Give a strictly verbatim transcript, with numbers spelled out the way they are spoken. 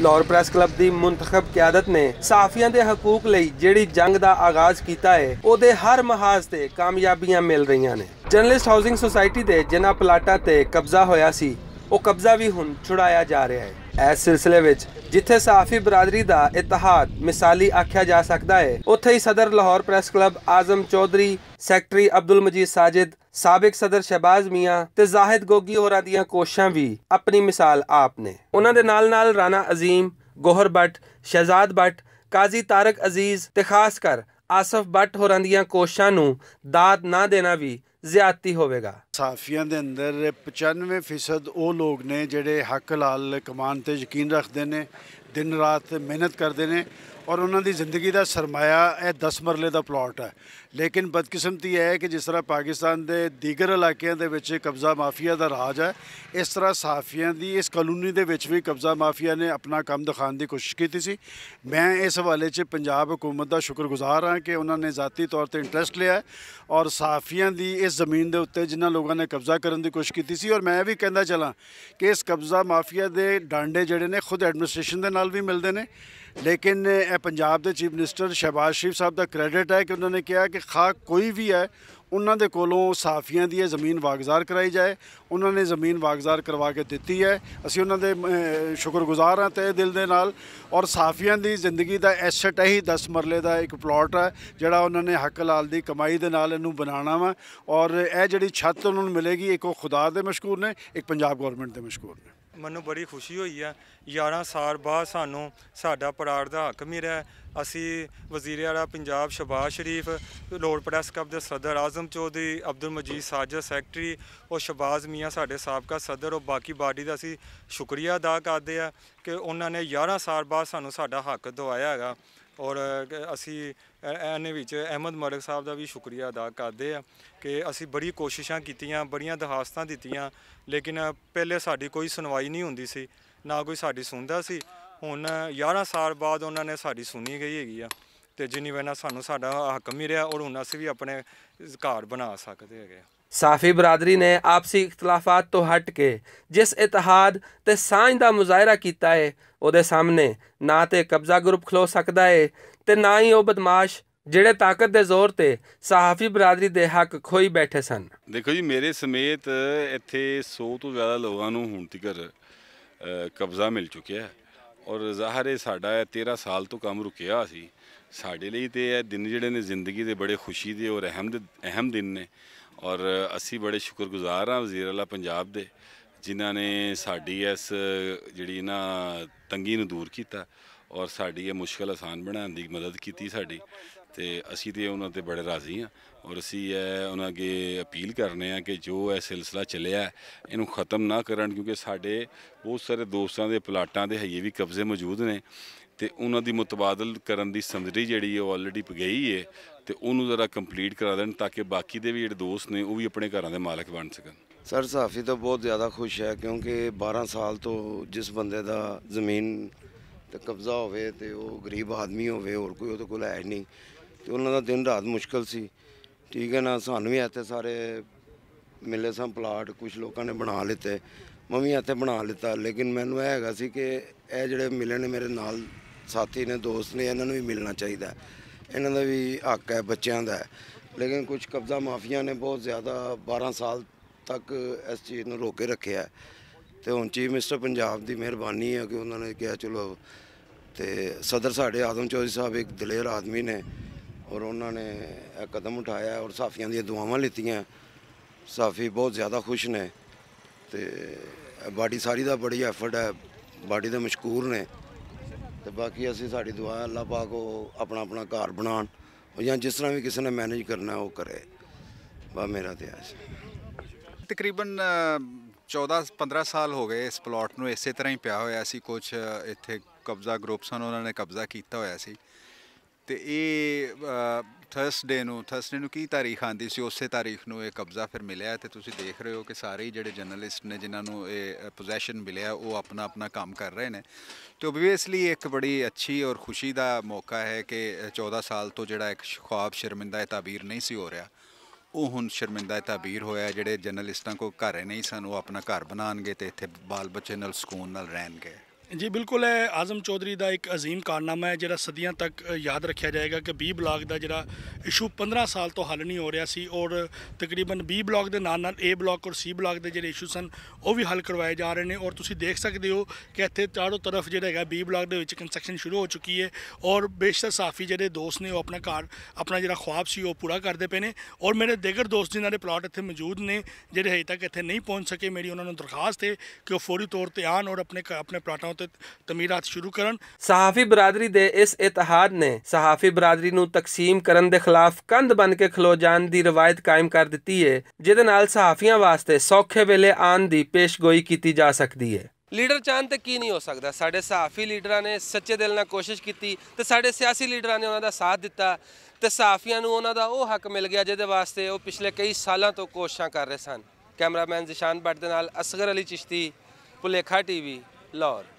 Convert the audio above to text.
لاہور پریس کلب دی منتخب قیادت نے صحافیاں دے حقوق لئی جیہڑی جنگ دا آغاز کیتا ہے اوہدے ہر محاذ تے کامیابیاں مل رہیاں نے۔ جرنلسٹ ہاؤسنگ سوسائٹی دے جنہاں پلاٹاں تے قبضہ ہویا سی او قبضہ وی ہن چھڑایا جا رہیا ہے۔ ایس سلسلے وچ جتھے صحافی برادری دا اتحاد مثالی آکھیا جا سکدا ہے اتھے ہی صدر لاہور پریس کلب اعظم چوہدری، سیکرٹری عبدالمجید ساجد، سابق صدر شہباز میاں تے زاہد گوگی ہوراں دیاں کوششاں وی اپنی مثال آپ نے۔ انہاں دے نال نال رانا عظیم، گوہر بٹ، شہزاد بٹ، قاضی طارق عزیز تے خاص کر آصف بٹ ہوراں دیاں کوششاں نوں داد نہ دینا وی زیادتی ہووے گا۔ صحافیاں دے اندر پچانوے فیصد او لوگ نے جڑے حق حلال کمان تے یقین رکھدے نے، دن رات محنت کردے نے، اور انہاں دی زندگی دا سرمایہ اے دس مرلے دا پلاٹ ہے۔ لیکن بدقسمتی اے ہے کہ جس طرح پاکستان دے دیگر علاقیاں دے وچ قبضہ مافیا دا راج ہے، اس طرح صحافیاں دی اس کالونی دے وچ وی قبضہ مافیا نے اپنا کم دکھان دی کوشش کیتی سی۔ میں اس حوالے چ پنجاب حکومت دا شکر گزار ہاں کہ انہاں نے ذاتی طور تے انٹرسٹ لیا ہے اور صحافیاں دی اس زمین دے اُتے جنہاں لوگاں نے قبضہ کرن دی کوشش کیتی سی۔ اور میں اے وی کہندا چلاں کہ اس قبضہ مافیا دے ڈانڈے جڑے نے خود ایڈمنسٹریشن دے نال وی ملدے نے، لیکن اے پنجاب دے چیف منسٹر شہباز شریف صاحب دا کریڈٹ ہے کہ انہاں نے کہا کہ خواہ کوئی وی ہے، انہاں دے کولوں صحافیاں دی اے زمین واگزار کرائی جائے۔ انہاں نے زمین واگزار کروا کے دتی ہے۔ اسی انہاں دے شکر گزار ہاں تہہ دل دے نال۔ اور صحافیاں دی زندگی دا ایسٹ اہی دس مرلے دا اک پلاٹ ہے، جڑا انہاں نے حق حلال دی کمائی دے نال انہوں بنانا وا۔ اور اے جڑی چھت انہوں ملے گی، اک او خدا دے مشکور نے، اک پنجاب گورنمنٹ دے مشکور نے۔ منوں بڑی خوشی ہوئی ہے، یاراں سال بعد سانوں ساڈا پراڑ دا حق ملیا ہے۔ اسی وزیر اعلیٰ پنجاب شہباز شریف، روڈ پریس کلب دے صدر اعظم چوہدری، عبدالمجید ساجد سیکرٹری، اور شہباز میاں ساڈے سابقہ صدر اور باقی باڈی دا اسی شکریہ ادا کردے ہاں کہ انہاں نے یاراں سال بعد سانوں ساڈا حق دوایا ہے۔ اور اسی اینے وچ احمد مرک صاحب دا وی شکریہ ادا کردے ہاں کہ اسی بڑی کوششاں کیتیاں، بڑیاں درخواستاں دتیاں، لیکن پہلے ساڈی کوئی سنوائی نہیں ہوندی سی، نہ کوئی ساڈی سندا سی۔ ہن یاراں سال بعد انہاں نے ساڈی سنی گئی ہے، تے جنہاں وجہ نال سانوں ساڈا حق ملیا اور ہن اسی وی اپنے گھر بنا سکدے ہیں۔ صحافی برادری نے آپسی اختلافات توں ہٹ کے جس اتحاد تے سانجھ دا مظاہرہ کیتا ہے اوہدے سامنے نہ تے قبضہ گروپ کھلو سکدا ہے تے نہ ہی او بدمعاش جڑے طاقت دے زور تے صحافی برادری دے حق کھوئی بیٹھے سن۔ دیکھو جی، میرے سمیت ایتھے سو توں زیادہ لوگاں نوں ہن تیکر قبضہ مل چکیا ہے۔ اور ظاہر ہے ساڈا تیرہ سال توں کم رکیا سی۔ ساڈے لئی تے ایہہ دن جیہڑے نے زندگی دے بڑے خوشی دے اور اہم دن نے۔ اور اسی بڑے شکر گزار ہاں وزیر اعلیٰ پنجاب دے، جنہاں نے ساڈی ایس جیہڑی نا تنگی نوں دور کیتا اور ساڈی ایہہ مشکل آسان بنان دی مدد کیتی ساڈی۔ تے اسی تے انہاں تے بڑے راضی ہاں۔ اور اسی ایہہ انہاں اگے اپیل کرنے ہاں کہ جو ایہہ سلسلہ چلیا ہے، انہوں ختم نہ کرن، کیونکہ ساڈے بہت سارے دوستاں دے پلاٹاں دے ہیے وی قبضے موجود نے۔ تے انہاں دی متبادل کرن دی سمجھڑی جیہڑی او آلریڈی پگئی ہے۔ تے انہوں ذرا کمپلیٹ کرا دین تاکہ باقی دے وی جیہڑے دوست نے او وی اپنے گھراں دے مالک بن سکن۔ سر صحافی توں بہت زیادہ خوش ہے، کیونکہ بارہ سال توں جس بندے دا زمین تے قبضہ ہووے تے او غریب آدمی ہووے، ہور کوئی اوہدے کول ہے ہی نہیں، تے انہاں دا دن رات مشکل سی۔ ٹھیک ہے نا، سانوں وی ایتھے سارے ملے سن پلاٹ، کچھ لوکاں نے بنا لیتے، میں وی ایتھے بنا لیتا، لیکن مینوں ایہہ ہیگا سی کہ ایہہ جیہڑے ملے نے میرے نال ساتھی نے، دوست نے، انہاں نوں وی ملنا چاہیدا ہے، انہاں دا وی حق ہے، بچیاں دا ہے۔ لیکن کچھ قبضہ مافیا نے بہت زیادہ بارہ سال تک اس چیز نوں روکے رکھیا ہے۔ تے ہن چیف منسٹر پنجاب دی مہربانی ہے کہ انہاں نے کہا چلو، تے صدر ساڈے اعظم چوہدری صاحب اک دلیر آدمی نے، اور انہاں نے ایہہ قدم اٹھایا ہے اور صحافیاں دیاں دعاواں لیتیاں۔ صحافی بہت زیادہ خوش نے۔ تے باڈی ساری دا بڑی ایفرٹ ہے، باڈی دے مشکور نے۔ تے باقی اسی ساڈی دعا ہے اللہ پاک او اپنا اپنا گھر بنان، یا جس طرح وی کسے نے مینج کرنا ہے او کرے۔ بس میرا تے ایسا۔ تقریباً چودہ پندرہ سال ہو گئے اس پلاٹ نوں اسے طرح ہی پیا ہویا سی۔ کچھ اتھے قبضہ گروپ سن، انہاں نے قبضہ کیتا ہویا سی۔ تے ایہہ تھرسڈے نوں تھرسڈے نوں کی تاریخ آندی سی، اسے تاریخ نوں ایہہ قبضہ فیر ملیا ہے۔ تے تسی دیکھ رہے ہو کہ سارے جیہڑے جرنلسٹ نے جنہاں نوں ایہہ پوزیشن ملیا ہے او اپنا اپنا کم کر رہے نے۔ تے اوبویسلی اک بڑی اچھی اور خوشی دا موقع ہے کہ چودہ سال توں جیہڑا اک خواب شرمندہ تعبیر نہیں سی ہو رہیا، او ہن شرمندہ تعبیر ہویا ہے۔ جیہڑے جرنلسٹاں کول گھر نہیں سن او اپنا گھر بنان گے تے اتھے بال بچے نال سکون نال رہن گے۔ جی بالکل ہے، اعظم چوہدری دا ایک عظیم کارنامہ ہے جہڑا صدیاں تک یاد رکھیا جائے گا کہ بی بلاک دا جہڑا ایشو پندرہ سال تو حل نہیں ہو رہیا سی، اور تقریبا بی بلاک دے نال نال اے بلاک اور سی بلاک دے جہڑے ایشو سن، او وی حل کروائے جا رہے نے۔ اور تسی دیکھ سکدے ہو کہ اتھے چاروں طرف جہڑا ہے بی بلاک دے وچ کنسٹرکشن شروع ہو چکی ہے، اور بیشتر صحافی جہڑے دوست نے او اپنا گھر، اپنا جہڑا خواب سی او پورا کردے پے نے۔ اور میرے دیگر دوست جنہاں دے پلاٹ اتھے موجود نے، جہڑے ہجے تک اتھے نہیں پہنچ سکے، میری انہاں نوں درخواست ہے کہ او فوری طور تے آن اور اپنے اپنے پلاٹاں اتے تعمیرات شروع کرن۔ صحافی برادری دے اس اتحاد نے صحافی برادری نوں تقسیم کرن دے خلاف کند بن کے کھلو جان دی روایت قائم کر دتی ہے، جس دے نال صحافیاں واسطے سوکھے ویلے آن دی پیش گوئی کیتی جا سکدی ہے۔ لیڈر چاہن تے کی نہیں ہو سکدا؟ ساڈے صحافی لیڈراں نے سچے دل نال کوشش کیتی تے ساڈے سیاسی لیڈراں نے انہاں دا ساتھ دتا تے صحافیاں نوں انہاں دا او حق مل گیا جس دے واسطے او پچھلے کئی سالاں توں کوششاں کر رہے سن۔ کیمرہ مین ذیشان بٹ دے نال اصغر علی چشتی، پلیکھا ٹی وی، لاہور۔